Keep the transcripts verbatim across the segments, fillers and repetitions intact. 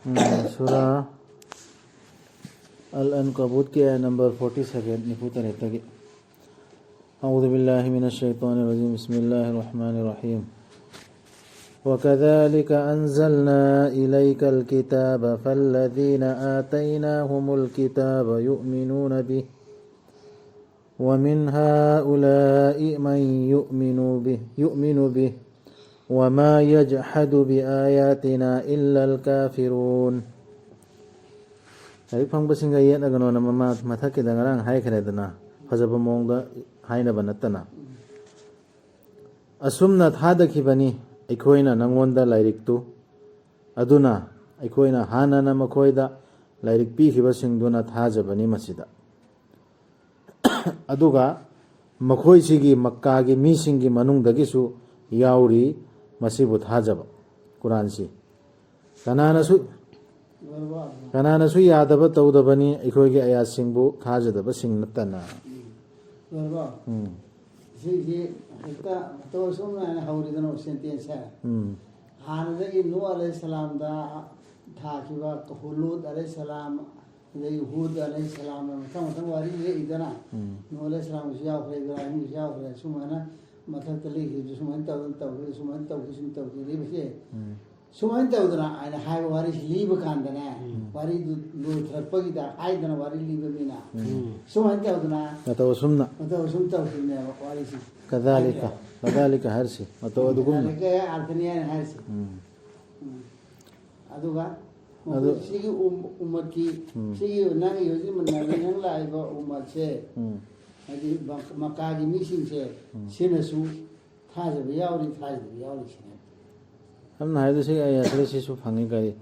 ꯎꯝ, ꯁꯨꯔꯥ ꯑꯜ ꯑꯟꯀꯕꯨꯠꯀꯤ ꯑꯥꯌꯠ number forty seven, ꯅꯤꯐꯨ ꯇꯔꯦꯠꯇꯒꯤ꯫ أعوذ بالله من الشيطان الرجيم. بسم الله الرحمن الرحيم. وكذلك أنزلنا إليك الكتاب فالذين آتيناهم الكتاب يؤمنون به ومن هؤلاء من يؤمن به، يؤمن به، وما يجحد بآياتنا إلا الكافرون. ꯂꯥꯏꯔꯤꯛ ꯐꯪꯕꯁꯤꯡꯒ ꯌꯦꯠꯅꯒꯅꯣꯅ ꯃꯃꯥ ꯃꯊꯛꯀꯤꯗ ꯉꯔꯥꯡ ꯍꯥꯏꯈ꯭ꯔꯦꯗꯅ, ꯐꯖꯕ ꯃꯑꯣꯡꯗ ꯍꯥꯏꯅꯕ ꯅꯠꯇꯅ꯫ ꯑꯁꯨꯝꯅ ꯊꯥꯗꯈꯤꯕꯅꯤ ꯑꯩꯈꯣꯏꯅ ꯅꯪꯉꯣꯟꯗ ꯂꯥꯏꯔꯤꯛꯇꯨ, ꯑꯗꯨꯅ ꯑꯩꯈꯣꯏꯅ ꯍꯥꯟꯅꯅ ꯃꯈꯣꯏꯗ ꯂꯥꯏꯔꯤꯛ ꯄꯤꯈꯤꯕꯁꯤꯡꯗꯨꯅ ꯊꯥꯖꯕꯅꯤ ꯃꯁꯤꯗ꯫ ꯑꯗꯨꯒ ꯃꯈꯣꯏꯁꯤꯒꯤ ꯃꯛꯀꯥꯒꯤ ꯃꯤꯁꯤꯡꯒꯤ ꯃꯅꯨꯡꯗꯒꯤꯁꯨ ꯌꯥꯎꯔꯤ ꯃꯁꯤꯕꯨ ꯊꯥꯖꯕ꯫ ꯀꯨꯔꯥꯟꯁꯤ ꯀꯅꯥꯅꯁꯨ, ꯀꯅꯥꯅꯁꯨ ꯌꯥꯗꯕ ꯇꯧꯗꯕꯅꯤ ꯑꯩꯈꯣꯏꯒꯤ ꯑꯌꯥꯠꯁꯤꯡꯕꯨ ꯊꯥꯖꯗꯕꯁꯤꯡ ꯅꯠꯇꯅ꯫ ꯂꯣꯏꯔꯕꯣ? ꯎꯝ꯫ ꯁꯤꯁꯤ ꯍꯦꯛꯇ ꯃꯇꯧ ꯑꯁꯨꯝꯅ ꯍꯥꯏꯅ ꯍꯧꯔꯤꯗꯅ ꯁꯦꯟꯇꯦꯟꯁꯁꯦ꯫ ꯎꯝ꯫ ꯍꯥꯟꯅꯗꯒꯤ ꯅꯨꯍ ꯑꯂꯩꯍꯤ ꯁꯂꯥꯝꯗ ꯊꯥꯈꯤꯕ ꯂꯨꯠ ꯑꯂꯩꯍꯤ ꯁꯂꯥꯝ, ꯑꯗꯩ ꯍꯨꯗ ꯑꯂꯩꯍꯤ ꯁꯂꯥꯝꯅ ꯃꯊꯪ ꯃꯊꯪ ꯋꯥꯔꯤ ꯂꯤꯔꯛꯏꯗꯅ꯫ ꯎꯝ꯫ ꯅꯨꯍ ꯑꯂꯩꯍꯤ ꯁꯂꯥꯝꯒꯤꯁꯨ ꯌꯥꯎꯈ꯭ꯔꯦ, ꯏꯕ꯭ꯔꯥꯍꯤꯝꯒꯤꯁꯨ ꯌꯥꯎꯈ꯭ꯔꯦ, ꯁꯨꯃꯥꯏꯅ ꯃꯊꯛꯇ ꯂꯩꯈꯤꯕꯗꯨ ꯁꯨꯃꯥꯏꯅ ꯇꯧꯗꯅ ꯇꯧꯈꯤꯕ, ꯁꯨꯃꯥꯏꯅ ꯇꯧꯈꯤ, ꯁꯨꯝ ꯇꯧꯈꯤ ꯂꯤꯕꯁꯦ꯫ ꯎꯝ꯫ ꯁꯨꯃꯥꯏꯅ ꯇꯧꯗꯅ ꯑꯩꯅ ꯍꯥꯏꯕ ꯋꯥꯔꯤꯁꯤ ꯂꯤꯕ ꯀꯥꯟꯗꯅꯦ, ꯎꯝ꯫ ꯋꯥꯔꯤꯗꯨ ꯂꯣꯏꯊꯔꯛꯄꯒꯤꯗ ꯍꯥꯏꯗꯅ ꯋꯥꯔꯤ ꯂꯤꯕ ꯃꯤꯅ꯫ ꯎꯝ꯫ ꯁꯨꯃꯥꯏꯅ ꯇꯧꯗꯅ ꯃꯇꯧ ꯑꯁꯨꯝꯅ꯫ ꯃꯇꯧ ꯑꯁꯨꯝ ꯇꯧꯈꯤꯕꯅꯦꯕ ꯋꯥꯔꯤꯁꯤ꯫ ꯀꯗꯥꯂꯤꯀ, ꯍꯥꯏꯗ꯭ꯔꯣ? ꯀꯗꯥꯂꯤꯀ ꯍꯥꯏꯔꯤꯁꯤ꯫ ꯃꯇꯧ ꯑꯗꯨꯒꯨꯝꯅ꯫ ꯀꯗꯥꯂꯤꯀ ꯑꯥꯔꯊꯅꯤ ꯍꯥꯏꯅ ꯍꯥꯏꯔꯤꯁꯤ꯫ ꯎꯝ꯫ ꯎꯝ꯫ ꯑꯗꯨꯒ ꯑꯗꯨ ꯃꯈꯣꯏ ꯁꯤꯒꯤ ꯎꯝ-, ꯎꯝꯃꯠꯀꯤ, ꯎꯝ꯫ ꯁꯤꯒꯤ ꯅꯪꯒꯤ ꯍꯧꯖꯤꯛ ꯃꯅꯥꯗ ꯅꯪ ꯂꯥꯛꯏꯕ ꯎꯝꯃꯠꯁꯦ, ꯎꯝ꯫ ꯍꯥꯏꯗꯤ ꯃꯛ-, ꯃꯛꯀꯥꯒꯤ ꯃꯤꯁꯤꯡꯁꯦ, ꯎꯝ꯫ ꯁꯤꯅꯁꯨ ꯊꯥꯖꯕ ꯌꯥꯎꯔꯤ, ꯊꯥꯖꯗꯕ ꯌꯥꯎꯔꯤ ꯁꯤꯅꯦ꯫ ꯁꯝꯅ ꯍꯥꯏꯔꯕꯗ ꯁꯤ ꯑꯌꯥꯠꯁꯤꯗ ꯁꯤꯁꯨ ꯐꯪꯉꯤ ꯀꯔꯤ?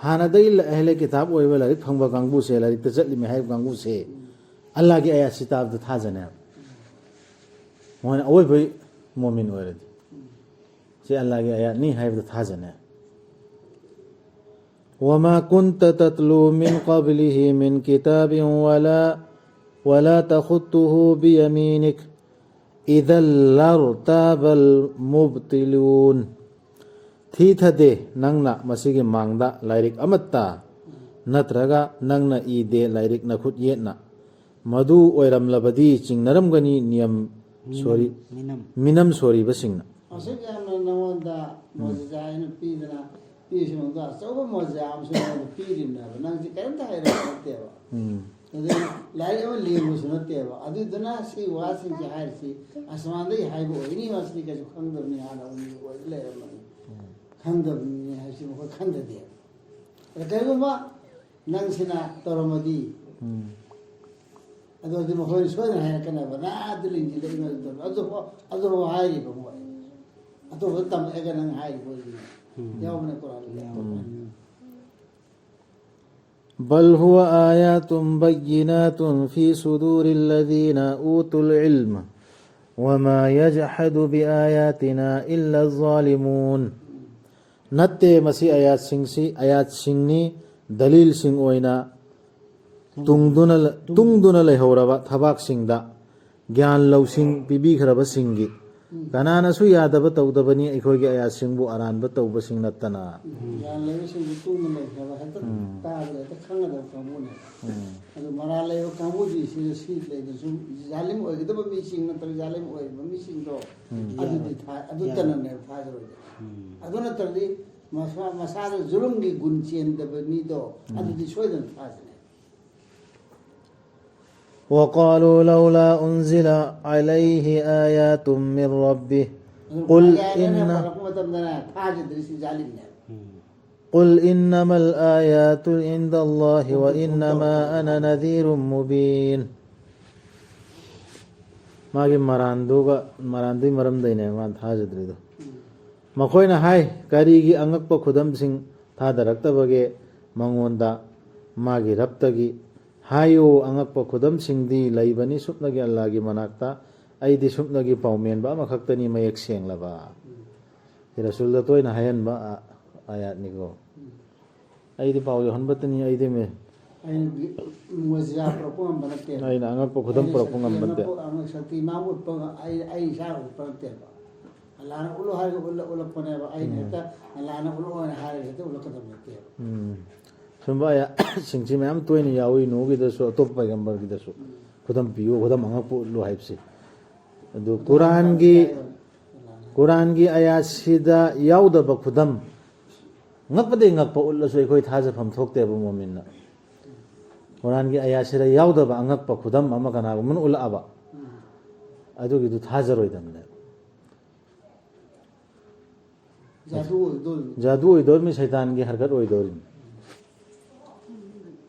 ꯍꯥꯟꯅꯗꯒꯤ ꯂ-, ꯑꯍꯂꯦ ꯀꯤꯇꯥꯕ ꯑꯣꯏꯕ ꯂꯥꯏꯔꯤꯛ ꯐꯪꯕ ꯀꯥꯡꯕꯨꯁꯦ, ꯂꯥꯏꯔꯤꯛꯇ ꯆꯠꯂꯤꯃꯦ ꯍꯥꯏꯕ ꯀꯥꯡꯕꯨꯁꯦ, ꯎꯝ꯫ ꯑꯜꯂꯥꯍꯒꯤ ꯑꯌꯥꯠꯁꯤ ꯇꯥꯕꯗ ꯊꯥꯖꯅꯦꯕ꯫ ꯃꯣꯏꯅ ꯑꯋꯣꯏꯕ ꯃꯣꯃꯤꯟ ꯑꯣꯏꯔꯗꯤ꯫ ꯎꯝ꯫ ꯁꯤ ꯑꯜꯂꯥꯍꯒꯤ ꯑꯌꯥꯠꯅꯤ ꯍꯥꯏꯕꯗ ꯊꯥꯖꯅꯦ꯫ وما كنت تتلو من قبله من كتاب ولا، ولا تخطه بيمينك إذا لارتاب المبطلون. ꯊꯤꯊꯗꯦ ꯅꯪꯅ ꯃꯁꯤꯒꯤ ꯃꯥꯡꯗ ꯂꯥꯏꯔꯤꯛ ꯑꯃꯠꯇ, ꯅꯠꯇ꯭ꯔꯒ ꯅꯪꯅ ꯏꯗꯦ ꯂꯥꯏꯔꯤꯛ ꯅꯈꯨꯠ ꯌꯦꯠꯅ꯫ ꯃꯗꯨ ꯑꯣꯏꯔꯝꯂꯕꯗꯤ ꯆꯤꯡꯅꯔꯝꯒꯅꯤ ꯅꯤꯌꯝ ꯁꯣꯔꯤ-, ꯃꯤꯅꯝ꯫ ꯃꯤꯅꯝ ꯁꯣꯔꯤꯕꯁꯤꯡꯅ꯫ ꯑꯁꯨꯛ ꯌꯥꯝꯅ ꯅꯉꯣꯟꯗ ꯎꯝ꯫ ꯃꯣꯖꯤꯖꯥ ꯑꯩꯅ ꯄꯤꯗꯅ ꯄꯤꯔꯤꯁꯤꯃꯛꯇ ꯑꯆꯧꯕ ꯃꯣꯖꯤꯖꯥ ꯑꯃꯁꯨ ꯅꯉꯣꯟꯗ ꯄꯤꯔꯤꯕꯅꯦꯕ꯫ ꯅꯪꯁꯤ ꯀꯔꯤꯝꯇ ꯍꯩꯔꯛꯄ ꯅꯠꯇꯦꯕ꯫ ꯎꯝ꯫ ꯑꯗꯨꯅ ꯂꯥꯏꯔꯤꯛ ꯑꯃ ꯂꯦꯡꯕꯁꯨ ꯅꯠꯇꯦꯕ꯫ ꯑꯗꯨꯗꯨꯅ ꯁꯤ ꯋꯥꯁꯤꯡꯁꯦ ꯍꯥꯏꯔꯤꯁꯤ ꯑꯁꯃꯥꯟꯗꯒꯤ ꯍꯥꯏꯕ ꯑꯣꯏꯅꯤ, ꯃꯁꯤꯗꯤ ꯀꯩꯁꯨ ꯈꯪꯗꯕꯅꯤ, ꯍꯥꯟꯅ ꯑꯣꯏꯅ ꯑꯣꯏꯕ ꯂꯩꯔꯝꯕꯅꯤ꯫ ꯎꯝ꯫ ꯈꯪꯗꯕꯅꯤ ꯍꯥꯏꯕꯁꯤ ꯃꯈꯣꯏ ꯈꯪꯗꯗꯦꯕ꯫ ꯑꯗ ꯀꯔꯤꯒꯨꯝꯕ ꯅꯪꯁꯤꯅ ꯇꯧꯔꯝꯃꯗꯤ, ꯎꯝ꯫ ꯑꯗꯨꯗꯤ ꯃꯈꯣꯏꯅ ꯁꯣꯏꯗꯅ ꯍꯥꯏꯔꯛꯀꯅꯦꯕ, "ꯅꯥ ꯑꯗꯨ ꯂꯤꯡꯁꯤꯜꯂꯛꯏ, ꯑꯗꯨ ꯇꯧꯔꯤ꯫" ꯑꯗꯨꯐꯥꯎ, ꯑꯗꯨꯐꯥꯎ ꯍꯥꯏꯔꯤꯕ ꯃꯣꯏ꯫ ꯑꯇꯣꯞꯄꯗ ꯇꯝꯃꯛꯑꯒ ꯅꯪ ꯍꯥꯏꯔꯤꯕ ꯑꯣꯏꯗꯣꯏꯅꯦ꯫ ꯎꯝ꯫ ꯌꯥꯎꯕꯅꯦ ꯀꯨꯔꯥꯟꯗ꯫ ꯌꯥꯎꯕꯅꯦ꯫ بل هو آيات بينات في صدور الذين أوتوا العلم وما يجحد بآياتنا إلا الظالمون. ꯅꯠꯇꯦ, ꯃꯁꯤ ꯑꯌꯥꯠꯁꯤꯡꯁꯤ, ꯑꯌꯥꯠꯁꯤꯡꯅꯤ, ꯗꯂꯤꯜꯁꯤꯡ ꯑꯣꯏꯅ ꯇꯨꯡꯗꯨꯅ, ꯇꯨꯡꯗꯨꯅ ꯂꯩꯍꯧꯔꯕ ꯊꯕꯥꯛꯁꯤꯡꯗ ꯒ꯭ꯌꯥꯟ ꯂꯧꯁꯤꯡ ꯄꯤꯕꯤꯈ꯭ꯔꯕꯁꯤꯡꯒꯤ꯫ ꯎꯝ꯫ ꯀꯅꯥꯅꯁꯨ ꯌꯥꯗꯕ ꯇꯧꯗꯕꯅꯤ ꯑꯩꯈꯣꯏꯒꯤ ꯑꯌꯥꯠꯁꯤꯡꯕꯨ ꯑꯔꯥꯟꯕ ꯇꯧꯕꯁꯤꯡ ꯅꯠꯇꯅ꯫ ꯎꯝ꯫ ꯒ꯭ꯌꯥꯟ ꯂꯩꯕꯁꯤꯡꯗꯨ ꯇꯨꯡꯗ ꯂꯩꯈ꯭ꯔꯕ, ꯍꯦꯛꯇ ꯎꯝ꯫ ꯇꯥꯕꯗ ꯍꯦꯛꯇ ꯈꯪꯒꯗꯕ ꯀꯥꯡꯕꯨꯅꯦꯕ꯫ ꯎꯝ꯫ ꯑꯗꯨ ꯃꯔꯥꯜ ꯂꯩꯕ ꯀꯥꯡꯕꯨꯗꯤ ꯁꯤꯗ ꯁꯤ ꯂꯩꯗꯁꯨ ꯖꯥꯂꯤꯝ ꯑꯣꯏꯒꯗꯕ ꯃꯤꯁꯤꯡ ꯅꯠꯇ꯭ꯔꯒ ꯖꯥꯂꯤꯝ ꯑꯣꯏꯔꯤꯕ ꯃꯤꯁꯤꯡꯗꯣ ꯎꯝ꯫ ꯑꯗꯨꯗꯤ ꯊꯥ-, ꯑꯗꯨꯇꯅꯅꯦꯕ ꯊꯥꯖꯔꯣꯏꯗꯕ꯫ ꯎꯝ꯫ ꯑꯗꯨ ꯅꯠꯇ꯭ꯔꯗꯤ ꯃꯁꯥ-, ꯃꯁꯥꯗ ꯖꯨꯂꯨꯝꯒꯤ ꯒꯨꯟ ꯆꯦꯟꯗꯕ ꯃꯤꯗꯣ ꯎꯝ꯫ ꯑꯗꯨꯗꯤ ꯁꯣꯏꯗꯅ ꯊꯥꯖꯅꯦꯕ꯫ وقالوا لولا أنزل عليه آية من ربه. ꯑꯗꯨ قل ꯃꯌꯥꯏꯗꯅ ꯏꯟꯅ ꯄꯜꯂꯛꯄ ꯃꯇꯝꯗꯅꯦ ꯊꯥꯖꯗ꯭ꯔꯤꯁꯤ ꯖꯥꯂꯤꯝꯅꯦꯕ꯫ ꯎꯝ꯫ قل إنما الآيات عند الله وإنما أنا نذير مبين. ꯃꯥꯒꯤ ꯃꯔꯥꯟꯗꯨꯒ, ꯃꯔꯥꯟꯗꯨꯒꯤ ꯃꯔꯝꯗꯩꯅꯦ ꯃꯥꯅ ꯊꯥꯖꯗ꯭ꯔꯤꯗꯣ꯫ ꯎꯝ꯫ ꯃꯈꯣꯏꯅ ꯍꯥꯏ, "ꯀꯔꯤꯒꯤ ꯑꯉꯛꯄ ꯈꯨꯗꯝꯁꯤꯡ ꯊꯥꯗꯔꯛꯇꯕꯒꯦ ꯃꯉꯣꯟꯗ ꯃꯥꯒꯤ ꯔꯕꯇꯒꯤ?" ꯍꯥꯏꯌꯨ, "ꯑꯉꯛꯄ ꯈꯨꯗꯝꯁꯤꯡꯗꯤ ꯂꯩꯕꯅꯤ ꯁꯨꯞꯅꯒꯤ ꯑꯜꯂꯥꯒꯤ ꯃꯅꯥꯛꯇ, ꯑꯩꯗꯤ ꯁꯨꯞꯅꯒꯤ ꯄꯥꯎꯃꯦꯟꯕ ꯑꯃꯈꯛꯇꯅꯤ, ꯃꯌꯦꯛ ꯁꯦꯡꯂꯕ"꯫ ꯎꯝ꯫ ꯁꯤ ꯔꯁꯨꯜꯗ ꯇꯣꯏꯅ ꯍꯥꯏꯍꯟꯕ ꯑ-, ꯑꯥꯌꯥꯠꯅꯤꯀꯣ꯫ ꯎꯝ꯫ ꯑꯩꯗꯤ ꯄꯥꯎ ꯌꯧꯍꯟꯕꯇꯅꯤ, ꯑꯩꯗꯤ ꯃꯦ-, ꯑꯩꯅ ꯃꯣꯖꯤꯖꯥ ꯄꯨꯔꯛꯄ ꯉꯝꯕ ꯅꯠꯇꯦ꯫ ꯑꯩꯅ ꯑꯉꯛꯄ ꯈꯨꯗꯝ ꯑꯩꯅ ꯄꯨꯔꯛꯄ ꯁꯛꯇꯤ ꯉꯝꯕ ꯅꯠꯇꯦ꯫ ꯑꯉꯛꯄ, ꯑꯉꯛ-, ꯁꯛꯇꯤ ꯃꯥꯕꯨ ꯎꯠꯄ ꯉ-, ꯑꯩ, ꯑꯩ ꯏꯁꯥ ꯎꯠꯄ ꯅꯠꯇꯦꯕ꯫ ꯑꯜꯂꯥꯍꯅ ꯎꯠꯂꯣ ꯍꯥꯏꯔꯒ ꯎꯠꯂ ꯎꯠꯂꯛꯄꯅꯦꯕ꯫ ꯑꯩꯅ ꯎꯝ꯫ ꯍꯦꯛꯇ ꯑꯜꯂꯥꯍꯅ ꯎꯠꯂꯛꯑꯣ ꯍꯥꯏꯅ ꯍꯥꯏꯔꯒ ꯍꯦꯛꯇ ꯎꯠꯂꯛꯀꯗꯕ ꯅꯠꯇꯦꯕ꯫ ꯎꯝ꯫ ꯁꯨꯝꯕ ꯑꯌꯥꯁꯤꯡꯁꯤ ꯃꯌꯥꯝ ꯇꯣꯏꯅ ꯌꯥꯎꯏ, ꯅꯨꯍꯒꯤꯗꯁꯨ, ꯑꯇꯣꯞꯄ ꯄꯩꯒꯝꯕꯔꯒꯤꯗꯁꯨ꯫ ꯈꯨꯗꯝ ꯄꯤꯌꯨ, ꯈꯨꯗꯝ ꯑꯉꯛꯄ ꯎꯠꯂꯨ ꯍꯥꯏꯕꯁꯦ꯫ ꯑꯗꯨ ꯀꯨꯔꯥꯟꯒꯤ, ꯀꯨꯔꯥꯟꯒꯤ ꯑꯌꯥꯁꯤꯗ ꯌꯥꯎꯗꯕ ꯈꯨꯗꯝ, ꯉꯛꯄꯗꯒꯤ ꯉꯛꯄ ꯎꯠꯂꯁꯨ ꯑꯩꯈꯣꯏ ꯊꯥꯖꯐꯝ ꯊꯣꯛꯇꯦꯕ ꯃꯣꯃꯤꯟꯅ꯫ ꯀꯨꯔꯥꯟꯒꯤ ꯑꯌꯥꯁꯤꯗ ꯌꯥꯎꯗꯕ ꯑꯉꯛꯄ ꯈꯨꯗꯝ ꯑꯃ ꯀꯅꯥꯒꯨꯝꯕꯅ ꯎꯠꯂꯛꯑꯕ, ꯑꯗꯨꯒꯤꯗꯨ ꯊꯥꯖꯔꯣꯏꯗꯕꯅꯦꯕ꯫ ꯖꯥꯗꯨ ꯑꯣꯏꯗꯣꯏꯅꯤ꯫ ꯖꯥꯗꯨ ꯑꯣꯏꯗꯣꯔꯤꯃꯤ, ꯁꯩꯇꯥꯟꯒꯤ ꯍꯔꯀꯠ ꯑꯣꯏꯗꯣꯔꯤꯃꯤ꯫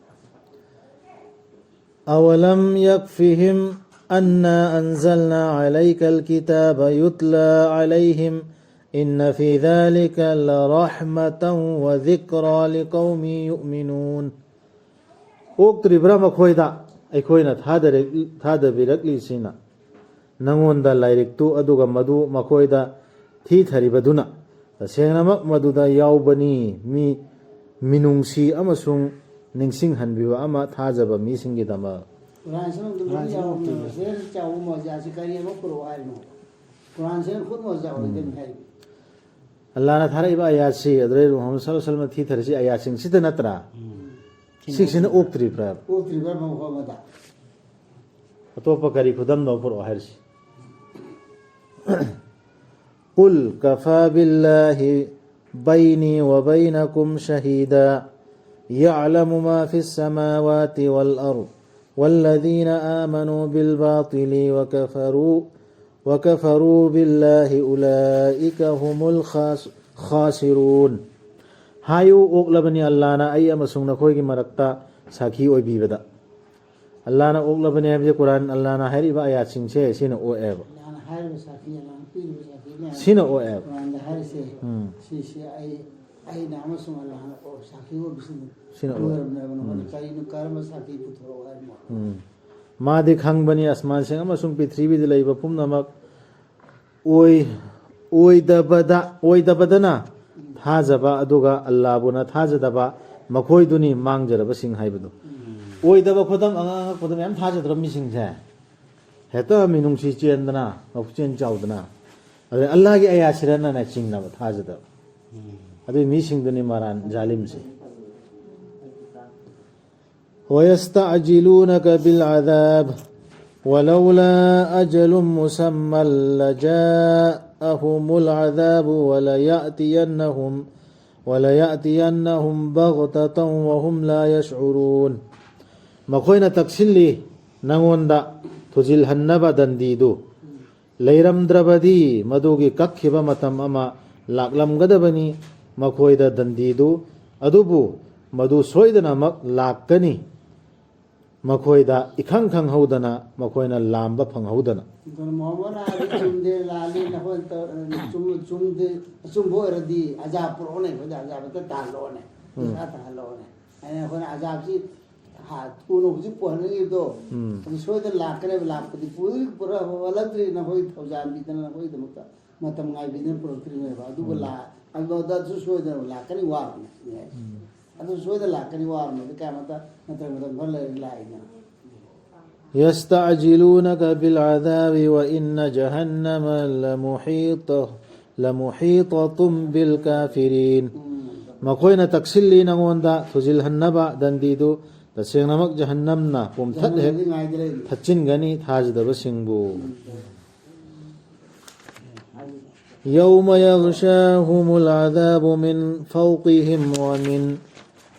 أولم يكفهم أنا أنزلنا عليك الكتاب يتلى عليهم إن في ذلك لرحمة وذكرى لقوم يؤمنون. ꯑꯣꯛꯇ꯭ꯔꯤꯕ꯭ꯔꯥ ꯃꯈꯣꯏꯗ ꯑꯩꯈꯣꯏꯅ ꯊꯥꯗꯔꯛ-, ꯊꯥꯗꯕꯤꯔꯛꯂꯤꯁꯤꯅ? ꯅꯉꯣꯟꯗ ꯂꯥꯏꯔꯤꯛꯇꯨ, ꯑꯗꯨꯒ ꯃꯗꯨ ꯃꯈꯣꯏꯗ ꯊꯤꯊꯔꯤꯕꯗꯨꯅ? ꯇꯁꯦꯡꯅꯃꯛ ꯃꯗꯨꯗ ꯌꯥꯎꯕꯅꯤ, ꯃꯤ ꯃꯤꯅꯨꯡꯁꯤ ꯑꯃꯁꯨꯡ ꯅꯤꯡꯁꯤꯡꯍꯟꯕꯤꯕ ꯑꯃ ꯊꯥꯖꯕ ꯃꯤꯁꯤꯡꯒꯤꯗꯃꯛ꯫ ꯀꯨꯔꯥꯟꯁꯤꯅ ꯑꯗꯨꯝ ꯂꯣꯏ ꯌꯥꯎꯔꯕꯅꯦꯕ꯫ ꯁꯤꯗꯩꯗ ꯆꯥꯎꯕ ꯃꯣꯖꯥꯁꯤ ꯀꯔꯤ ꯑꯃ ꯄꯨꯔꯛꯑꯣ ꯍꯥꯏꯔꯤꯅꯣ? ꯀꯨꯔꯥꯟꯁꯤꯅ ꯈꯨꯠ ꯃꯣꯖꯥ ꯑꯣꯏꯒꯅꯤ ꯍꯥꯏꯔꯤꯅꯤ꯫ ꯑꯜꯂꯥꯅ ꯊꯥꯔꯛꯏꯕ ꯑꯌꯥꯠꯁꯤ, ꯑꯗꯨꯗꯩ ꯃꯨꯍꯝꯃꯗ ꯁꯜꯂꯜꯂꯥꯍꯨ ꯑꯂꯩꯍꯤ ꯋꯥꯁꯜꯂꯝꯅ ꯊꯤꯊꯔꯤꯁꯤ ꯑꯌꯥꯠꯁꯤꯡꯁꯤꯗ ꯅꯠꯇ꯭ꯔꯥ? ꯁꯤꯁꯤꯅ ꯑꯣꯛꯇ꯭ꯔꯤꯕ꯭ꯔꯥ? ꯑꯣꯛꯇ꯭ꯔꯤꯕ꯭ꯔꯥ ꯃꯐꯝ ꯑꯃꯗ? ꯑꯇꯣꯞꯄ ꯀꯔꯤ ꯈꯨꯗꯝꯅꯣ ꯄꯨꯔꯛꯑꯣ ꯍꯥꯏꯔꯤꯁꯤ? قل كفى بالله بيني وبينكم شهيدا يعلم ما في السماوات والأرض والذين آمنوا بالباطل وكفروا وكفروا بالله أولئك هم الخاسرون. ꯍꯥꯏꯌꯨ, ꯑꯣꯛꯂꯕꯅꯤ ꯑꯜꯂꯥꯅ ꯑꯩ ꯑꯃꯁꯨꯡ ꯅꯈꯣꯏꯒꯤ ꯃꯔꯛꯇ ꯁꯥꯈꯤ ꯑꯣꯏꯕꯤꯕꯗ꯫ ꯑꯜꯂꯥꯅ ꯑꯣꯛꯂꯕꯅꯤ ꯍꯥꯏꯕꯁꯦ ꯀꯨꯔꯥꯟ ꯑꯜꯂꯥꯅ ꯍꯥꯏꯔꯤꯕ ꯑꯌꯥꯠꯁꯤꯡꯁꯦ ꯁꯤꯅ ꯑꯣꯛꯑꯦꯕ꯫ ꯑꯜꯂꯥꯅ ꯍꯥꯏꯔꯤꯕ ꯁꯥꯈꯤ, ꯑꯜꯂꯥꯅ ꯄꯤꯔꯤꯕ ꯁꯥꯈꯤ ꯃꯌꯥꯝ, ꯁꯤꯅ ꯑꯣꯛꯑꯦꯕ꯫ ꯀꯨꯔꯥꯟꯗ ꯍꯥꯏꯔꯤꯁꯦ, ꯎꯝ꯫ ꯁꯤꯁꯦ ꯑꯩ, ꯑꯩꯅ ꯑꯃꯁꯨꯡ ꯑꯜꯂꯥꯍꯅ ꯁꯥꯈꯤ ꯑꯣꯏꯕꯁꯤꯡ ꯁꯤꯅ ꯑꯣꯏ꯫ ꯑꯣꯏꯔꯕꯅꯦꯕ꯫ ꯅꯉꯣꯟꯗ ꯀꯔꯤꯅꯣ, ꯀꯔꯝꯕ ꯁꯥꯈꯤ ꯄꯨꯊꯣꯔꯛꯑꯣ ꯍꯥꯏꯕꯅꯣ? ꯎꯝ꯫ ꯃꯥꯗꯤ ꯈꯪꯕꯅꯤ ꯑꯁꯃꯥꯟꯁꯤꯡ ꯑꯃꯁꯨꯡ ꯄ꯭ꯔꯤꯊꯤꯕꯤꯗ ꯂꯩꯕ ꯄꯨꯝꯅꯃꯛ ꯑꯣꯏ-, ꯑꯣꯏꯗꯕꯗ, ꯑꯣꯏꯗꯕꯗꯅ ꯊꯥꯖꯕ ꯑꯗꯨꯒ ꯑꯜꯂꯥꯕꯨꯅ ꯊꯥꯖꯗꯕ ꯃꯈꯣꯏꯗꯨꯅꯤ ꯃꯥꯡꯖꯔꯕꯁꯤꯡ ꯍꯥꯏꯕꯗꯨ꯫ ꯑꯣꯏꯗꯕ ꯈꯨꯗꯝ, ꯑꯉꯥꯡ ꯑꯉꯛꯄꯗ ꯃꯌꯥꯝ ꯊꯥꯖꯗ꯭ꯔꯕ ꯃꯤꯁꯤꯡꯁꯦ꯫ ꯍꯦꯛꯇ ꯃꯤꯅꯨꯡꯁꯤ ꯆꯦꯟꯗꯅ, ꯃꯄꯨꯛꯆꯦꯜ ꯆꯥꯎꯗꯅ, ꯑꯗꯩ ꯑꯜꯂꯥꯍꯒꯤ ꯑꯌꯥꯁꯤꯔꯅꯅ ꯆꯤꯡꯅꯕ, ꯊꯥꯖꯗꯕ꯫ ꯑꯗꯨꯏ ꯃꯤꯁꯤꯡꯗꯨꯅꯤ ꯃꯔꯥꯟ ꯖꯥꯂꯤꯝꯁꯦ꯫ ويستعجلونك بالعذاب ولولا أجل مسمى لجاءهم العذاب وليأتينهم وليأتينهم بغتة وهم لا يشعرون꯫ ꯃꯈꯣꯏꯅ ꯇꯛꯁꯤꯜꯂꯤ ꯅꯉꯣꯟꯗ ꯊꯨꯖꯤꯜꯍꯟꯅꯕ ꯗꯟꯗꯤꯗꯨ꯫ ꯂꯩꯔꯝꯗ꯭ꯔꯕꯗꯤ ꯃꯗꯨꯒꯤ ꯀꯛꯈꯤꯕ ꯃꯇꯝ ꯑꯃ ꯂꯥꯛꯂꯝꯒꯗꯕꯅꯤ ꯃꯈꯣꯏꯗ ꯗꯟꯗꯤꯗꯨ, ꯑꯗꯨꯕꯨ ꯃꯗꯨ ꯁꯣꯏꯗꯅꯃꯛ ꯂꯥꯛꯀꯅꯤ꯫ ꯃꯈꯣꯏꯗ ꯏꯈꯪ ꯈꯪꯍꯧꯗꯅ ꯃꯈꯣꯏꯅ ꯂꯥꯝꯕ ꯐꯪꯍꯧꯗꯅ꯫ ꯑꯗꯨꯅ ꯃꯣꯍꯝꯃꯗꯅ ꯍꯥꯏꯗꯤ ꯆꯨꯝꯗꯦ, ꯂꯥꯜꯂꯤ, ꯅꯈꯣꯏꯅ ꯇꯧ-, ꯆꯨꯝ-, ꯆꯨꯝꯗꯦ, ꯑꯆꯨꯝꯕ ꯑꯣꯏꯔꯗꯤ ꯑꯖꯥꯕ ꯄꯨꯔꯛꯑꯣꯅꯦ, ꯑꯩꯈꯣꯏꯗ ꯑꯖꯥꯕ ꯑꯝꯇ ꯇꯥꯍꯜꯂꯛꯑꯣꯅꯦ, ꯎꯝ꯫ ꯄꯩꯁꯥ ꯇꯥꯍꯜꯂꯛꯑꯣꯅꯦ꯫ ꯑꯩꯅ ꯑꯩꯈꯣꯏꯅ ꯑꯖꯥꯕꯁꯤ ꯍꯥ-, ꯊꯨꯅ ꯍꯧꯖꯤꯛ ꯄꯨꯍꯟꯅꯤꯡꯉꯤꯕꯗꯣ, ꯎꯝ꯫ ꯑꯗꯨ ꯁꯣꯏꯗꯅ ꯂꯥꯛꯀꯅꯦꯕ, ꯂꯥꯛꯄꯗꯤ ꯄꯨ-, ꯄꯨꯔꯛꯑꯣ, ꯍꯜꯂꯛꯇ꯭ꯔꯤ, ꯅꯈꯣꯏ ꯊꯧꯖꯥꯟꯕꯤꯗꯅ ꯅꯈꯣꯏꯒꯤꯗꯃꯛꯇ ꯃꯇꯝ ꯉꯥꯏꯕꯤꯗꯅ ꯄꯨꯔꯛꯇ꯭ꯔꯤꯕꯅꯦꯕ꯫ ꯑꯗꯨꯕꯨ ꯎꯝ꯫ ꯂꯥ-, ꯑꯗꯨꯗ ꯑꯗꯨ ꯁꯣꯏꯗꯅ ꯂꯥꯛꯀꯅꯤ ꯋꯥꯔꯨꯅꯨ꯫ ꯎꯝ꯫ ꯑꯗꯨ ꯁꯣꯏꯗꯅ ꯂꯥꯛꯀꯅꯤ ꯋꯥꯔꯨꯅꯨ꯫ ꯑꯗꯨ ꯀꯌꯥꯃꯇ ꯅꯠꯇ꯭ꯔꯒ ꯃꯇꯝ ꯈꯔ ꯂꯩꯔꯒ ꯂꯥꯛꯏꯗꯅ꯫ يستعجلونك بالعذاب وإن جهنم لمحيطة، لمحيطة بالكافرين. ꯎꯝ꯫ ꯃꯈꯣꯏꯅ ꯇꯛꯁꯤꯜꯂꯤ ꯅꯉꯣꯟꯗ ꯊꯨꯖꯤꯜꯍꯟꯅꯕ ꯗꯟꯗꯤꯗꯨ, ꯇꯁꯦꯡꯅꯃꯛ ꯖꯍꯟꯅꯝꯅ ꯄꯨꯝꯊꯠ ꯍꯦꯛ ꯖꯍꯟꯅꯝꯗꯤ ꯉꯥꯏꯗ ꯂꯩꯔꯤ꯫ ꯊꯠꯆꯤꯟꯒꯅꯤ ꯊꯥꯖꯗꯕꯁꯤꯡꯕꯨ꯫ ꯎꯝ꯫ يوم يغشاهم العذاب من فوقهم ومن،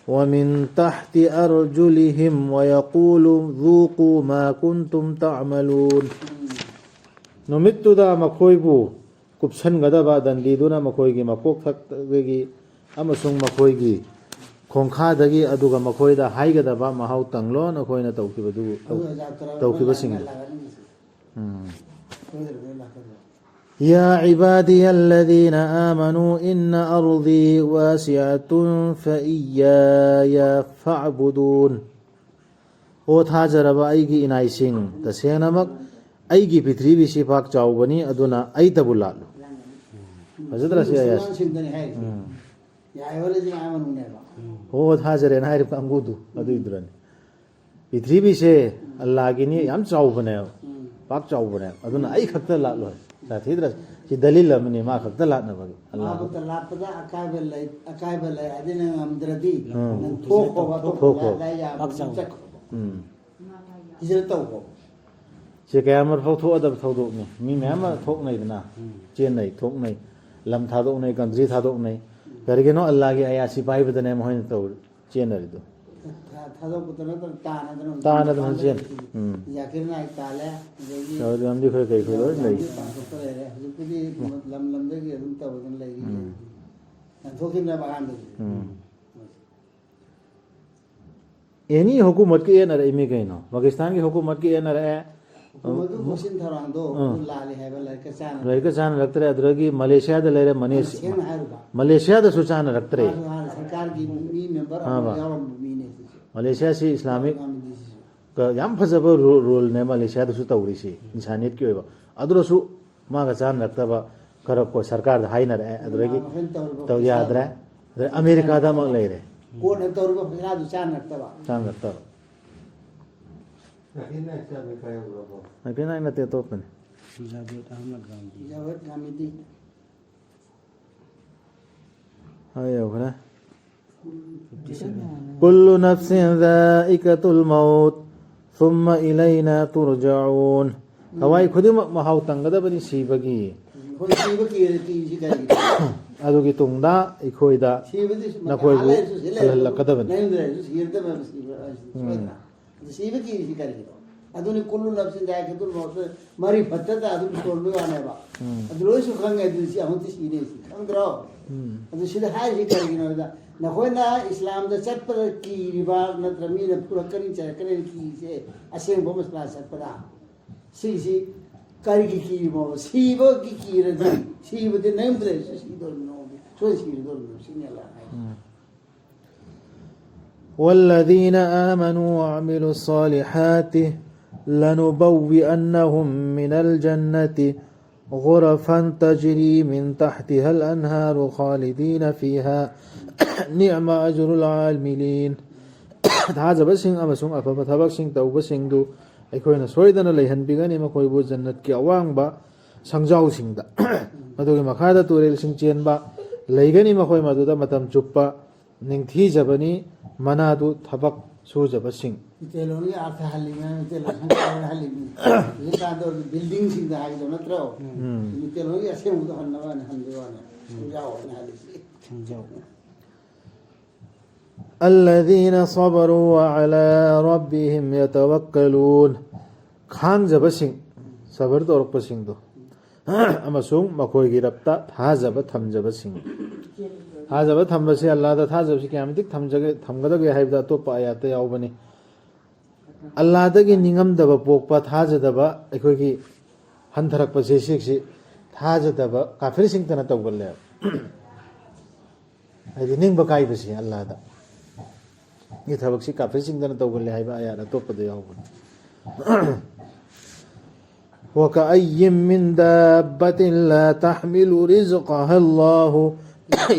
ومن تحت أرجلهم ويقول ذوقوا ما كنتم تعملون. ꯅꯨꯃꯤꯠꯇꯨꯗ ꯃꯈꯣꯏꯕꯨ ꯀꯨꯞꯁꯟꯒꯗꯕ ꯗꯟꯗꯤꯗꯨꯅ ꯃꯈꯣꯏꯒꯤ ꯃꯀꯣꯛꯊꯛꯇꯒꯤ ꯑꯃꯁꯨꯡ ꯃꯈꯣꯏꯒꯤ ꯈꯣꯡꯈꯥꯗꯒꯤ, ꯑꯗꯨꯒ ꯃꯈꯣꯏꯗ ꯍꯥꯏꯒꯗꯕ, "ꯃꯍꯥꯎ ꯇꯪꯂꯣ ꯅꯈꯣꯏꯅ ꯇꯧꯈꯤꯕꯗꯨ, ꯑꯗꯨ ꯑꯣꯖꯥ ꯇꯔꯥ ꯇꯧꯈꯤꯕꯁꯤꯡꯗꯨ"꯫ ꯂꯥꯛꯀꯅꯤ꯫ ꯎꯝ꯫ ꯁꯣꯏꯗꯅ ꯂꯥꯛꯀꯅꯤ꯫ يا عبادي الذين آمنوا إن أرضي واسعة فإياي فاعبدون. ꯑꯣ ꯊꯥꯖꯔꯕ ꯑꯩꯒꯤ ꯏꯅꯥꯏꯁꯤꯡ, ꯇꯁꯦꯡꯅꯃꯛ ꯑꯩꯒꯤ ꯄ꯭ꯔꯤꯊꯤꯕꯤꯁꯤ ꯄꯥꯛ ꯆꯥꯎꯕꯅꯤ, ꯑꯗꯨꯅ ꯑꯩꯇꯕꯨ ꯂꯥꯠꯂꯨ꯫ ꯐꯖꯗ꯭ꯔꯥ ꯁꯤ ꯑꯥꯌꯥꯠꯁꯦ? ꯃꯨꯁꯜꯃꯥꯟꯁꯤꯡꯗꯅꯤ ꯍꯥꯏꯔꯤꯁꯦ꯫ ꯎꯝ꯫ ꯌꯥ ꯑꯌꯨꯍ ꯂꯖꯤꯅ ꯑꯥꯃꯅꯨꯅꯦꯕ꯫ ꯑꯣ ꯊꯥꯖꯔꯦꯅ ꯍꯥꯏꯔꯤꯕ ꯀꯥꯡꯕꯨꯗꯨ ꯑꯗꯨꯏꯗꯨꯔꯅꯤ꯫ ꯄ꯭ꯔꯤꯊꯤꯕꯤꯁꯦ ꯑꯜꯂꯥꯒꯤꯅꯤ, ꯌꯥꯝ ꯆꯥꯎꯕꯅꯦꯕ, ꯎꯝ꯫ ꯄꯥꯛ ꯆꯥꯎꯕꯅꯦꯕ, ꯑꯗꯨꯅ ꯑꯩ ꯈꯛꯇ ꯂꯥꯠꯂꯣꯏ꯫ ꯁꯥꯊꯤꯗ꯭ꯔꯥ? ꯁꯤ ꯗꯂꯤꯜ ꯑꯃꯅꯤ ꯃꯥ ꯈꯛꯇ ꯂꯥꯠꯅꯕꯒꯤ꯫ ꯑꯜꯂꯥꯍ꯫ ꯃꯥꯕꯨꯛꯇ ꯂꯥꯠꯄꯗ ꯑꯀꯥꯏꯕ ꯂꯩ, ꯑꯀꯥꯏꯕ ꯂꯩ ꯍꯥꯏꯗꯤ ꯅꯪ ꯉꯝꯗ꯭ꯔꯗꯤ ꯎꯝ꯫ ꯅꯪ ꯊꯣꯛꯈꯣꯕ, ꯊꯣꯛꯈꯣ꯫ ꯂꯥꯏ ꯌꯥꯕ ꯄꯥꯛ ꯆꯥꯎ꯫ ꯆꯠꯈꯣꯕ꯫ ꯎꯝ꯫ ꯍꯤꯖꯔ ꯇꯧꯈꯣꯕ꯫ ꯁꯤ ꯀꯌꯥꯃꯔ ꯐꯥꯎ ꯊꯣꯛꯑꯗꯕ ꯊꯧꯗꯣꯛꯅꯤ꯫ ꯃꯤ ꯃꯌꯥꯝ ꯑꯃ ꯊꯣꯛꯅꯩꯗꯅ꯫ ꯎꯝ꯫ ꯆꯦꯟꯅꯩ, ꯊꯣꯛꯅꯩ꯫ ꯂꯝ ꯊꯥꯗꯣꯛꯅꯩ, ꯀꯟꯇ꯭ꯔꯤ ꯊꯥꯗꯣꯛꯅꯩ꯫ ꯀꯔꯤꯒꯤꯅꯣ? ꯑꯜꯂꯥꯍꯒꯤ ꯑꯌꯥꯁꯤ ꯄꯥꯏꯕꯗꯅꯦ ꯃꯈꯣꯏꯅ ꯇꯧꯔꯤ꯫ ꯆꯦꯟꯅꯔꯤꯗꯣ꯫ ꯊꯥ-, ꯊꯥꯗꯣꯛꯄꯗ ꯅꯠꯇꯅ ꯇꯥꯅꯗꯅ ꯑꯗꯨꯝ ꯇꯥꯅꯗꯅ ꯇꯥꯅ ꯆꯦꯟ-꯫ ꯂꯩꯔꯦ꯫ ꯎꯝ꯫ ꯖꯥꯀꯤꯔ ꯅꯥꯏꯛ ꯇꯥꯜꯂꯦ, ꯑꯗꯒꯤ ꯌꯥꯎꯔꯗꯤ ꯂꯝꯗꯤ ꯈꯔ ꯀꯩ ꯈꯔ ꯂꯣꯏ ꯂꯩ꯫ ꯇꯥꯟꯊꯣꯛꯇ ꯂꯩꯔꯦ꯫ ꯍꯧꯖꯤꯛꯄꯨꯗꯤ ꯂꯝ ꯂꯝꯗꯒꯤ ꯑꯗꯨꯝ ꯇꯧꯗꯅ ꯂꯩꯔꯤ꯫ ꯎꯝ꯫ ꯇꯥꯟꯊꯣꯛꯈꯤꯕꯅꯦꯕ ꯑꯍꯥꯟꯕꯗꯤ꯫ ꯎꯝ꯫ ꯑꯦꯅꯤ ꯍꯨꯀꯨꯃꯠꯀ ꯌꯦꯠꯅꯔꯛꯏꯃꯤ ꯀꯩꯅꯣ꯫ ꯄꯥꯀꯤꯁꯇꯥꯟꯒꯤ ꯍꯨꯀꯨꯃꯠꯀ ꯌꯦꯠꯅꯔꯛꯑꯦ꯫ ꯃꯗꯨ ꯃꯣꯁꯤꯟ ꯊꯧꯔꯥꯡꯗꯣ ꯎꯝ꯫ ꯂꯥꯜꯂꯦ ꯍꯥꯏꯕ ꯂꯥꯏꯔꯤꯛꯀ ꯆꯥꯟꯅꯗꯦ꯫ ꯂꯥꯏꯔꯤꯛꯀ ꯆꯥꯟꯅꯔꯛꯇ꯭ꯔꯦ꯫ ꯑꯗꯨꯗꯒꯤ ꯃꯂꯦꯁꯤꯌꯥꯗ ꯂꯩꯔꯦ, ꯃꯅꯦꯁ-, ꯁꯦꯡꯅ ꯍꯥꯏꯔꯨꯕ꯫ ꯃꯂꯦꯁꯤꯌꯥꯗꯁꯨ ꯆꯥꯟꯅꯔꯛꯇ꯭ꯔꯦ꯫ ꯃꯥꯁꯨ ꯍꯥꯟꯅ ꯁꯔꯀꯥꯔꯒꯤ ꯃꯤ ꯃꯦꯝꯕꯔ ꯑꯃ ꯑꯥ, ꯕꯥ꯫ ꯌꯥꯎꯔꯝꯕ ꯃꯤꯅꯦ ꯁꯤꯁꯦ꯫ ꯃꯂꯦꯁꯤꯌꯥꯁꯤ ꯏꯁꯂꯥꯃꯤꯛ ꯒꯥꯟꯙꯤꯁꯤꯁꯨ꯫ ꯀ-, ꯌꯥꯝ ꯐꯖꯕ ꯔꯨ-, ꯔꯨꯜꯅꯦ ꯃꯂꯦꯁꯤꯌꯥꯗꯁꯨ ꯇꯧꯔꯤꯁꯤ, ꯏꯟꯁꯥꯅꯤꯌꯠꯀꯤ ꯑꯣꯏꯕ꯫ ꯑꯗꯨꯗꯁꯨ ꯃꯥꯒ ꯆꯥꯟꯅꯔꯛꯇꯕ ꯈꯔ ꯀꯣ ꯁꯔꯀꯥꯔꯗ ꯍꯥꯏꯅꯔꯛꯑꯦ꯫ ꯑꯗꯨꯗꯒꯤ ꯃꯈꯣꯏꯅ ꯇꯧꯔꯤꯕ ꯇꯧ ꯌꯥꯗ꯭ꯔꯦ꯫ ꯑꯗꯩ ꯑꯃꯦꯔꯤꯀꯥꯗ ꯑꯃꯨꯛ ꯂꯩꯔꯦ꯫ ꯀꯣꯔꯠꯅ ꯇꯧꯔꯤꯕ ꯐꯩꯁꯥꯗꯨ ꯆꯥꯟꯅꯔꯛꯇꯕ꯫ ꯆꯥꯟꯅꯔꯛꯇꯕ꯫ ꯍꯥꯏꯐꯦꯠ ꯅꯥꯏ ꯅꯠꯇꯦ, ꯑꯇꯣꯞꯄꯅꯤ꯫ ꯖꯥꯕꯦꯗ ꯑꯍꯃꯗ ꯒꯥꯟꯙꯤ꯫ ꯖꯥꯕꯦꯗ ꯒꯥꯟꯙꯤ꯫ ꯑꯥ ꯌꯧꯈ꯭ꯔꯦ꯫ Fifty seven. كل نفس ذائقة الموت ثم إلينا ترجعون. ꯊꯋꯥꯏ ꯈꯨꯗꯤꯡꯃꯛ ꯃꯍꯥꯎ ꯇꯪꯒꯗꯕꯅꯤ ꯁꯤꯕꯒꯤ꯫ ꯑꯩꯈꯣꯏ ꯁꯤꯕ ꯀꯤꯔꯗꯤ ꯀꯤꯔꯤꯁꯤ ꯀꯔꯤꯒꯤꯅꯣ? ꯑꯗꯨꯒꯤ ꯇꯨꯡꯗ ꯑꯩꯈꯣꯏꯗ ꯁꯤꯕꯗꯤ ꯅꯈꯣꯏꯕꯨ ꯑꯥ ꯂꯩꯔꯁꯨ ꯁꯤ ꯂꯩꯔꯁꯨ ꯍꯜꯍꯜꯂꯛꯀꯗꯕꯅꯤ꯫ ꯅꯌꯨꯝꯗ ꯂꯩꯔꯁꯨ ꯁꯤꯔꯗꯕꯅꯦꯕ ꯁꯤꯕ ꯍꯥꯏꯁꯤ ꯎꯝ꯫ ꯁꯣꯏꯗꯅ꯫ ꯑꯗꯨ ꯁꯤꯕ ꯀꯤꯔꯤꯁꯤ ꯀꯔꯤꯒꯤꯅꯣ? ꯑꯗꯨꯅꯤ ꯀꯨꯜꯂꯨ ꯅꯐꯁꯤꯟ ꯖꯥꯏꯀꯥꯇꯨꯜ ꯃꯧꯠ ꯃꯔꯤ ꯐꯠꯇꯗ ꯑꯗꯨꯝ ꯁꯣꯟꯕꯩ ꯋꯥꯅꯦꯕ꯫ ꯎꯝ꯫ ꯑꯗꯨ ꯂꯣꯏꯁꯨ ꯈꯪꯉꯦ ꯑꯗꯨꯗꯤ ꯁꯤ ꯑꯃꯨꯛꯇꯤ ꯁꯤꯅꯦ ꯁꯤ ꯈꯪꯗ꯭ꯔꯣ? ꯎꯝ꯫ ꯑꯗꯨ ꯁꯤꯗ ꯍꯥꯏꯔꯤꯁꯤ ꯀꯔꯤꯒꯤꯅꯣ ꯍꯥꯏꯕꯗ ꯅꯈꯣꯏꯅ ꯏꯁꯂꯥꯝꯗ ꯆꯠꯄꯗ ꯀꯤꯔꯤꯕ ꯅꯠꯇ꯭ꯔ ꯃꯤꯅ ꯐꯨꯔꯛꯀꯅꯤ ꯆꯩꯔꯛꯀꯅꯤ ꯀꯤꯔꯤꯁꯦ ꯑꯁꯦꯡꯕ ꯃꯁꯂꯥ ꯆꯠꯄꯗ ꯁꯤꯁꯤ ꯀꯔꯤꯒꯤ ꯀꯤꯔꯤꯕꯅꯣ? ꯁꯤꯕꯒꯤ ꯀꯤꯔꯗꯤ ꯁꯤꯕꯗꯤ ꯅꯌꯨꯝꯗ ꯂꯩꯔꯁꯨ ꯁꯤꯗꯧꯔꯤꯕꯅꯣ, ꯁꯣꯏ ꯁꯤꯔꯗꯧꯔꯤꯕꯅꯣ ꯁꯤꯅꯤ ꯑꯜꯂꯥꯍꯅ ꯍꯥꯏꯁꯦ꯫ ꯎꯝ꯫ والذين آمنوا وعملوا الصالحات لنبوئنهم من الجنة غرفا تجري من تحتها الأنهار خالدين فيها نعم أجر العاملين. ꯊꯥꯖꯕꯁꯤꯡ ꯑꯃꯁꯨꯡ ꯑꯐꯕ ꯊꯕꯛꯁꯤꯡ ꯇꯧꯕꯁꯤꯡꯗꯨ ꯑꯩꯈꯣꯏꯅ ꯁꯣꯏꯗꯅ ꯂꯩꯍꯟꯕꯤꯒꯅꯤ ꯃꯈꯣꯏꯕꯨ ꯖꯟꯅꯠꯀꯤ ꯑꯋꯥꯡꯕ ꯁꯪꯖꯥꯎꯁꯤꯡꯗ꯫ ꯃꯗꯨꯒꯤ ꯃꯈꯥꯗ ꯇꯨꯔꯦꯜꯁꯤꯡ ꯆꯦꯟꯕ ꯂꯩꯒꯅꯤ, ꯃꯈꯣꯏ ꯃꯗꯨꯗ ꯃꯇꯝ ꯆꯨꯞꯄ ꯅꯤꯡꯊꯤꯖꯕꯅꯤ꯫ ꯃꯅꯥꯗꯨ ꯊꯕꯛ ꯁꯨꯖꯕꯁꯤꯡ꯫ ꯃꯤꯇꯩꯂꯣꯟꯒꯤ ꯑꯥꯔꯊ ꯍꯜꯂꯤꯃꯦ, ꯃꯤꯇꯩꯂꯣꯟ ꯍꯜꯂꯤꯃꯤ꯫ ꯍꯧꯖꯤꯛꯀꯥꯟꯗ ꯕꯤꯜꯗꯤꯡꯁꯤꯡꯗ ꯍꯥꯏꯒꯗꯕ ꯅꯠꯇ꯭ꯔꯣ? ꯎꯝ꯫ ꯃꯤꯇꯩꯂꯣꯟꯒꯤ ꯑꯁꯦꯡꯕꯗꯣ ꯍꯟꯅꯕ ꯍꯥꯏꯅ ꯍꯟꯕꯒꯤ ꯋꯥꯅꯤ꯫ ꯁꯪꯖꯥꯎ ꯍꯥꯏꯅ ꯍꯜꯂꯤꯁꯤ꯫ ꯁꯪꯖꯥꯎ꯫ الذين صبروا وعلى ربهم يتوكلون. ꯈꯥꯡꯖꯕꯁꯤꯡ, ꯁꯕꯔ ꯇꯧꯔꯛꯄꯁꯤꯡꯗꯣ, ꯑꯃꯁꯨꯡ ꯃꯈꯣꯏꯒꯤ ꯔꯕꯇ ꯊꯥꯖꯕ ꯊꯝꯖꯕꯁꯤꯡ꯫ ꯊꯥꯖꯕ ꯊꯝꯕꯁꯤ, ꯑꯜꯂꯥꯗ ꯊꯥꯖꯕꯁꯤ ꯀꯌꯥꯝ ꯃꯇꯤꯛ ꯊꯝꯖꯒꯦ, ꯊꯝꯒꯗꯒꯦ ꯍꯥꯏꯕꯗ ꯑꯇꯣꯞꯄ ꯑꯌꯥꯠꯇ ꯌꯥꯎꯕꯅꯤ꯫ ꯑꯜꯂꯥꯗꯒꯤ ꯅꯤꯡꯉꯝꯗꯕ ꯄꯣꯛꯄ, ꯊꯥꯖꯗꯕ ꯑꯩꯈꯣꯏꯒꯤ ꯍꯟꯊꯔꯛꯄꯁꯦ, ꯁꯤꯁꯤ ꯊꯥꯖꯗꯕ ꯀꯥꯐꯤꯔꯁꯤꯡꯇꯅ ꯇꯧꯒꯜꯂꯦꯕ꯫ ꯍꯥꯏꯗꯤ ꯅꯤꯡꯕ ꯀꯥꯏꯕꯁꯤ ꯑꯜꯂꯥꯗ꯫ ꯒꯤ ꯊꯕꯛꯁꯤ ꯀꯥꯐꯤꯔꯁꯤꯡꯗꯅ ꯇꯧꯒꯜꯂꯦ ꯍꯥꯏꯕ ꯑꯌꯥꯠ ꯑꯇꯣꯞꯄꯗ ꯌꯥꯎꯕꯅꯤ꯫ وكأين من دابة لا تحمل رزقها الله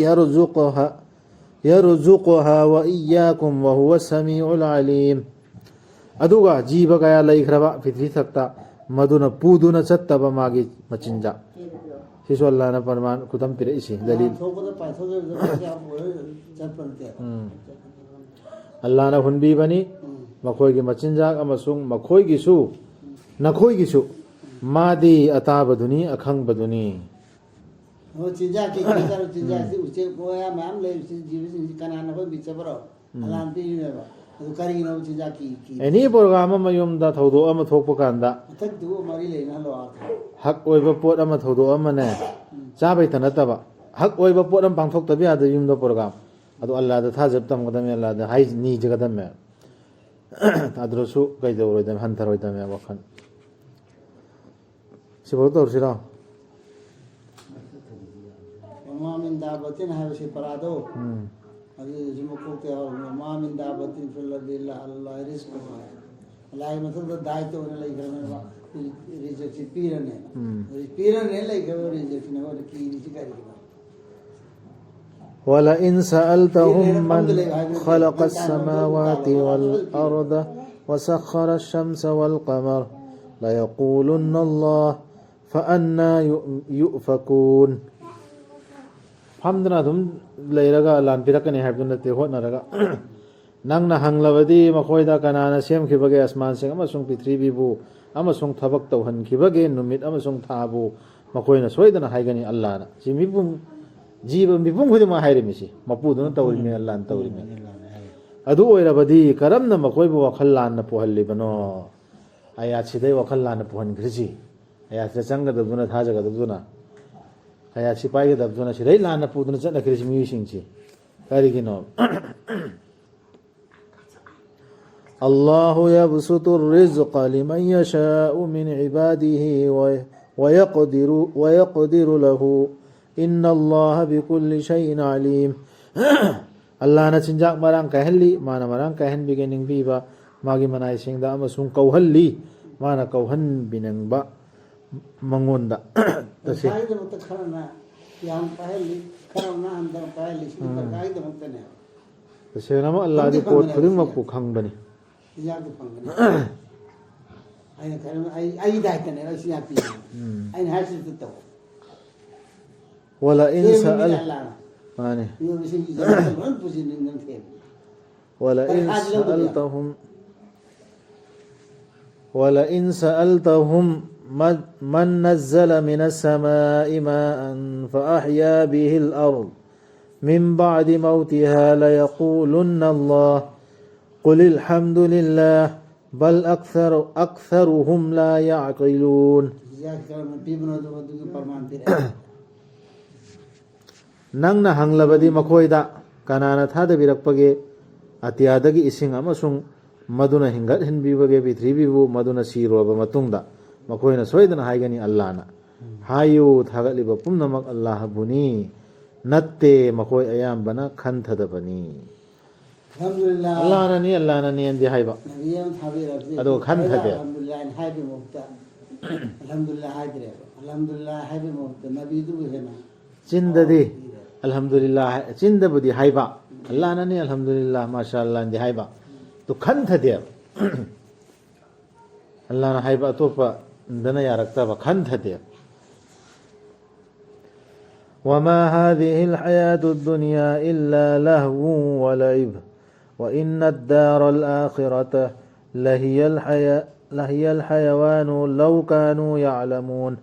يرزقها يرزقها وإياكم وهو السميع العليم. ꯑꯗꯨꯒ ꯖꯤꯕ ꯀꯌꯥ ꯂꯩꯈ꯭ꯔꯕ ꯄ꯭ꯔꯤꯊꯤꯕꯤ ꯊꯛꯇ, ꯃꯗꯨꯅ ꯄꯨꯗꯨꯅ ꯆꯠꯇꯕ ꯃꯥꯒꯤ ꯃꯆꯤꯟꯖꯥꯛ꯫ ꯁꯤꯁꯨ ꯑꯜꯂꯥꯅ ꯄ꯭ꯔꯃꯥꯟ ꯈꯨꯗꯝ ꯄꯤꯔꯛꯏꯁꯤ, ꯗꯂꯤꯜ꯫ ꯊꯣꯛꯄꯗ ꯄꯥꯏꯊꯣꯛꯑꯒ ꯆꯠꯄ ꯅꯠꯇꯦ꯫ ꯎꯝ꯫ ꯑꯜꯂꯥꯅ ꯍꯨꯟꯕꯤꯕꯅꯤ, ꯎꯝ꯫ ꯃꯈꯣꯏꯒꯤ ꯃꯆꯤꯟꯖꯥꯛ ꯑꯃꯁꯨꯡ ꯃꯈꯣꯏꯒꯤꯁꯨ, ꯅꯈꯣꯏꯒꯤꯁꯨ꯫ ꯃꯥꯗꯤ ꯑꯇꯥꯕꯗꯨꯅꯤ, ꯑꯈꯪꯕꯗꯨꯅꯤ꯫ ꯑꯣ, ꯆꯤꯟꯖꯥꯛꯀꯤ ꯀꯦꯟꯁꯔ, ꯆꯤꯟꯖꯥꯛꯁꯤ ꯎꯝ꯫ ꯎꯆꯦꯛ ꯋꯥꯌꯥ ꯃꯌꯥꯝ ꯂꯩ, ꯎꯆꯦꯛ ꯖꯤꯕꯁꯤꯡꯁꯤ ꯀꯅꯥꯅ ꯑꯩꯈꯣꯏ ꯕꯤꯠꯆꯕꯔꯣ? ꯎꯝ꯫ ꯑꯂꯥꯟ ꯄꯤꯔꯤꯅꯦꯕ꯫ ꯑꯗꯨ ꯀꯔꯤꯒꯤꯅꯣ ꯆꯤꯟꯖꯥꯛꯀꯤ ꯀꯤ-, ꯑꯦꯅꯤ ꯄ꯭ꯔꯣꯒ꯭ꯔꯥꯝ ꯑꯃ ꯌꯨꯝꯗ ꯊꯧꯗꯣꯛ ꯑꯃ ꯊꯣꯛꯄ ꯀꯥꯟꯗ ꯃꯊꯛꯇꯨ ꯃꯔꯤ ꯂꯩꯅꯍꯜꯂꯣ ꯑꯥ꯫ ꯍꯛ ꯑꯣꯏꯕ ꯄꯣꯠ ꯑꯃ ꯊꯧꯗꯣꯛ ꯑꯃꯅꯦ, ꯎꯝ꯫ ꯆꯥꯕꯩꯇ ꯅꯠꯇꯕ, ꯍꯛ ꯑꯣꯏꯕ ꯄꯣꯠ ꯑꯃ ꯄꯥꯡꯊꯣꯛꯇꯕ ꯌꯥꯗꯦ ꯌꯨꯝꯗ ꯄ꯭ꯔꯣꯒ꯭ꯔꯥꯝ꯫ ꯑꯗꯣ ꯑꯜꯂꯥꯗ ꯊꯥꯖꯕ ꯊꯝꯒꯗꯕꯅꯤ, ꯑꯜꯂꯥꯗ ꯍꯥꯏ ꯅꯤꯖꯒꯗꯕꯅꯤ꯫ ꯑꯗꯨꯗꯁꯨ ꯀꯩꯗꯧꯔꯣꯏꯗꯕꯅꯤ, ꯍꯟꯊꯔꯣꯏꯗꯕꯅꯤ ꯋꯥꯈꯜ꯫ ꯁꯤꯐꯥꯎ ꯇꯧꯔꯁꯤꯔꯣ? وما من دابة ꯍꯥꯏꯕꯁꯤ ꯄꯔꯥꯗꯣ꯫ ꯎꯝ꯫ ꯑꯗꯨꯗꯁꯨ ꯃꯀꯣꯛꯇ ꯌꯥꯎꯔꯕꯅꯤ꯫ وما من دابة في الأرض إلا على الله رزقها. ꯑꯜꯂꯥꯒꯤ ꯃꯊꯛꯇ ꯗꯥꯏꯇ ꯑꯣꯏꯅ ꯂꯩꯈ꯭ꯔꯕꯅꯦꯕ꯫ ꯔꯤꯖꯤꯛꯁꯤ ꯄꯤꯔꯅꯦꯕ꯫ ꯎꯝ꯫ ꯄꯤꯔꯅꯦ ꯂꯩꯈ꯭ꯔꯕ ꯔꯤꯖꯤꯛꯁꯤꯅ ꯑꯩꯈꯣꯏꯗ ꯀꯤꯔꯤꯁꯤ ꯀꯔꯤꯒꯤꯅꯣ? ولئن سألتهم من خلق السماوات والأرض وسخر الشمس والقمر ليقولن الله فأنى يؤ- يؤفكون. ꯐꯝꯗꯅ ꯑꯗꯨꯝ ꯂꯩꯔꯒ ꯂꯥꯟ ꯄꯤꯔꯛꯀꯅꯤ ꯍꯥꯏꯕꯗꯨ ꯅꯠꯇꯦ, ꯍꯣꯠꯅꯔꯒ꯫ ꯅꯪꯅ ꯍꯪꯂꯕꯗꯤ ꯃꯈꯣꯏꯗ ꯀꯅꯥꯅ ꯁꯦꯝꯈꯤꯕꯒꯦ ꯑꯁꯃꯥꯟꯁꯤꯡ ꯑꯃꯁꯨꯡ ꯄ꯭ꯔꯤꯊꯤꯕꯤꯕꯨ ꯑꯃꯁꯨꯡ ꯊꯕꯛ ꯇꯧꯍꯟꯈꯤꯕꯒꯦ ꯅꯨꯃꯤꯠ ꯑꯃꯁꯨꯡ ꯊꯥꯕꯨ, ꯃꯈꯣꯏꯅ ꯁꯣꯏꯗꯅ ꯍꯥꯏꯒꯅꯤ, "ꯑꯜꯂꯥꯅ"꯫ ꯁꯤ ꯃꯤꯄꯨꯝ, ꯖꯤꯕ ꯃꯤꯄꯨꯝ ꯈꯨꯗꯤꯡꯃꯛ ꯍꯥꯏꯔꯤꯃꯤꯁꯤ, ꯃꯄꯨꯗꯨꯅ ꯇꯧꯔꯤꯃꯤ, ꯑꯜꯂꯥꯅ ꯇꯧꯔꯤꯃꯤ꯫ ꯑꯗꯨ ꯑꯣꯏꯔꯕꯗꯤ ꯀꯔꯝꯅ ꯃꯈꯣꯏꯕꯨ ꯋꯥꯈꯜ ꯂꯥꯟꯅ ꯄꯨꯍꯜꯂꯤꯕꯅꯣ? ꯑꯌꯥꯠꯁꯤꯗꯩ ꯋꯥꯈꯜ ꯂꯥꯟꯅ ꯄꯨꯍꯟꯈ꯭ꯔꯤꯁꯤ꯫ ꯑꯌꯥꯠꯁꯤꯗ ꯆꯪꯒꯗꯕꯗꯨꯅ, ꯊꯥꯖꯒꯗꯕꯗꯨꯅ, ꯑꯌꯥꯠꯁꯤ ꯄꯥꯏꯒꯗꯕꯗꯨꯅ, ꯁꯤꯗꯩ ꯂꯥꯟꯅ ꯄꯨꯗꯨꯅ ꯆꯠꯅꯈ꯭ꯔꯤꯁꯤ ꯃꯤꯑꯣꯏꯁꯤꯡꯁꯤ꯫ ꯀꯔꯤꯒꯤꯅꯣ? الله يبسط الرزق لمن يشاء من عباده وي- ويقدر، ويقدر له، إن الله بكل شيء عليم꯫ ꯑꯜꯂꯥꯅ ꯆꯤꯟꯖꯥꯛ ꯃꯔꯥꯡ ꯀꯥꯏꯍꯜꯂꯤ, ꯃꯥꯅ ꯃꯔꯥꯡ ꯀꯥꯏꯍꯟꯕꯤꯒꯦ ꯅꯤꯡꯕꯤꯕ ꯃꯥꯒꯤ ꯃꯅꯥꯏꯁꯤꯡꯗ ꯑꯃꯁꯨꯡ ꯀꯧꯍꯜꯂꯤ, ꯃꯥꯅ ꯀꯧꯍꯟꯕꯤꯅꯤꯡꯕ ꯃꯉꯣꯟꯗ꯫ ꯇꯁꯦꯡ- ꯄꯩꯁꯥꯒꯤꯗꯃꯛꯇ ꯈꯔꯅ ꯌꯥꯝ ꯄꯥꯏꯍꯜꯂꯤ, ꯈꯔꯅ ꯍꯟꯊꯅ ꯄꯥꯏꯍꯜꯂꯤ, ꯁꯤꯗꯤ ꯎꯝ꯫ ꯄꯩꯁꯥꯒꯤꯗꯃꯛꯇꯅꯦꯕ꯫ ꯇꯁꯦꯡꯅꯃꯛ ꯑꯜꯂꯥꯗꯤ ꯐꯪꯗꯤ ꯄꯣꯠ ꯐꯪꯕꯅꯦ ꯈꯨꯗꯤꯡꯃꯛꯄꯨ ꯁꯤꯁꯦ꯫ ꯈꯪꯕꯅꯤ꯫ ꯆꯤꯟꯖꯥꯛꯇꯤ ꯐꯪꯒꯅꯤ꯫ ꯑꯩꯅ ꯈꯔ ꯑꯩ ꯑꯩꯒꯤꯗ ꯍꯥꯏꯇꯅꯦ ꯑꯩ ꯆꯤꯟꯖꯥꯛ ꯄꯤꯔꯤ꯫ ꯎꯝ꯫ ꯑꯩꯅ ꯍꯥꯏꯔꯤꯁꯤꯗ ꯇꯧ꯫ ولئن ꯁꯦꯝꯃꯤꯅꯤꯅ ꯁأل- ꯑꯜꯂꯥꯅ꯫ ꯃꯥꯅꯤ꯫ ꯃꯤꯑꯣꯏꯕꯁꯤꯡꯒꯤ ꯆꯤꯟꯖꯥꯛꯇ ꯂꯣꯏ ꯄꯨꯁꯤꯟꯅꯤꯡꯗꯅ ꯊꯦꯝꯃꯤ꯫ ولئن ꯄꯩꯁꯥꯗꯤ ꯂꯧꯗꯕ ꯌꯥꯕ꯫ سألتهم، ولئن سألتهم من، من نزل من السماء ماء فأحيا به الأرض من بعد موتها ليقولن الله قل الحمد لله بل أكثر، أكثرهم لا يعقلون꯫ ꯆꯤꯟꯖꯥꯛ ꯀꯔꯝꯅ ꯄꯤꯕꯅꯣ ꯑꯗꯨ ꯑꯗꯨꯒꯤ ꯄ꯭ꯔꯃꯥꯟ ꯄꯤꯔꯛꯑꯦ꯫ ꯅꯪꯅ ꯍꯪꯂꯕꯗꯤ ꯃꯈꯣꯏꯗ, "ꯀꯅꯥꯅ ꯊꯥꯗꯕꯤꯔꯛꯄꯒꯦ ꯑꯇꯤꯌꯥꯗꯒꯤ ꯏꯁꯤꯡ ꯑꯃꯁꯨꯡ ꯃꯗꯨꯅ ꯍꯤꯡꯒꯠꯍꯟꯕꯤꯕꯒꯦ ꯄ꯭ꯔꯤꯊꯤꯕꯤꯕꯨ ꯃꯗꯨꯅ ꯁꯤꯔꯨꯔꯕ ꯃꯇꯨꯡꯗ?" ꯃꯈꯣꯏꯅ ꯁꯣꯏꯗꯅ ꯍꯥꯏꯒꯅꯤ, "ꯑꯜꯂꯥꯅ"꯫ ꯍꯥꯏꯌꯨ, "ꯊꯥꯒꯠꯂꯤꯕ ꯄꯨꯝꯅꯃꯛ ꯑꯜꯂꯥꯍꯕꯨꯅꯤ, ꯅꯠꯇꯦ, ꯃꯈꯣꯏ ꯑꯌꯥꯝꯕꯅ ꯈꯟꯊꯗꯕꯅꯤ"꯫ ꯑꯜꯍꯝꯗꯨꯂꯤꯜꯂꯥꯍ꯫ ꯑꯜꯂꯥꯅꯅꯤ, ꯑꯜꯂꯥꯅꯅꯤ ꯑꯅꯗꯤ ꯍꯥꯏꯕ꯫ ꯅꯕꯤ ꯑꯃ ꯊꯥꯕꯤꯔꯕꯁꯦ ꯑꯗꯣ ꯈꯟꯊꯗꯦ꯫ ꯑꯜꯍꯝꯗꯨꯂꯤꯜꯂꯥꯍ ꯍꯥꯏꯕꯒꯤ ꯃꯍꯨꯠꯇ ꯑꯜꯍꯝꯗꯨꯂꯤꯜꯂꯥꯍ ꯍꯥꯏꯗ꯭ꯔꯦꯕ꯫ ꯑꯜꯍꯝꯗꯨꯂꯤꯜꯂꯥꯍ ꯍꯥꯏꯕꯒꯤ ꯃꯍꯨꯠꯇ ꯅꯕꯤꯗꯨꯕꯨ ꯍꯦꯟꯅ ꯆꯤꯟꯗꯗꯤ ꯑꯋꯥꯕ ꯄꯤꯔꯦ꯫ ꯑꯜꯍꯝꯗꯨꯂꯤꯜꯂꯥꯍ ꯍꯥꯏ-, ꯆꯤꯟꯗꯕꯨꯗꯤ ꯍꯥꯏꯕ, ꯑꯜꯂꯥꯅꯅꯤ, ꯑꯜꯍꯝꯗꯨꯂꯤꯜꯂꯥꯍ, ꯃꯥꯁꯥ ꯑꯜꯂꯥꯍꯗꯤ ꯍꯥꯏꯕ, ꯑꯗꯨ ꯈꯟꯊꯗꯦꯕ꯫ ꯑꯜꯂꯥꯅ ꯍꯥꯏꯕ ꯑꯇꯣꯞꯄ ꯈꯟꯗꯅ ꯌꯥꯔꯛꯇꯕ, ꯈꯟꯊꯗꯦ. وما هذه الحياة الدنيا إلا لهو ولعب وإن الدار الآخرة لهي الحيا- لهي الحيوان لو كانوا يعلمون.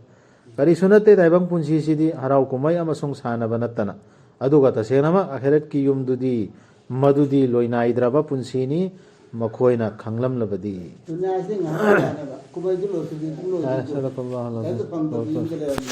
ꯀꯔꯤꯁꯨ ꯅꯠꯇꯦ ꯇꯥꯏꯕꯪ ꯄꯨꯟꯁꯤꯁꯤꯗꯤ ꯍꯔꯥꯎ ꯀꯨꯝꯍꯩ ꯑꯃꯁꯨꯡ ꯁꯥꯟꯅꯕ ꯅꯠꯇꯅ꯫ ꯑꯗꯨꯒ ꯇꯁꯦꯡꯅꯃꯛ ꯑꯥꯈꯤꯔꯠꯀꯤ ꯌꯨꯝꯗꯨꯗꯤ ꯃꯗꯨꯗꯤ ꯂꯣꯏꯅꯥꯏꯗ꯭ꯔꯕ ꯄꯨꯟꯁꯤꯅꯤ, ꯃꯈꯣꯏꯅ ꯈꯪꯂꯝꯂꯕꯗꯤ꯫ ꯗꯨꯅꯤꯌꯥꯁꯤꯗꯤ ꯉꯥꯏꯍꯥꯛ ꯉꯥꯏꯍꯥꯛꯅꯦꯕ꯫ ꯀꯨꯝꯍꯩꯁꯨ ꯂꯣꯏꯁꯤꯜꯂꯤ, ꯑꯗꯨꯝ ꯂꯣꯏꯁꯤꯜꯂꯤ꯫ صدق الله العظيم. ꯀꯩꯝꯇ ꯐꯪꯗꯕ ꯌꯨꯝꯗ ꯂꯩꯔꯝꯃꯦ꯫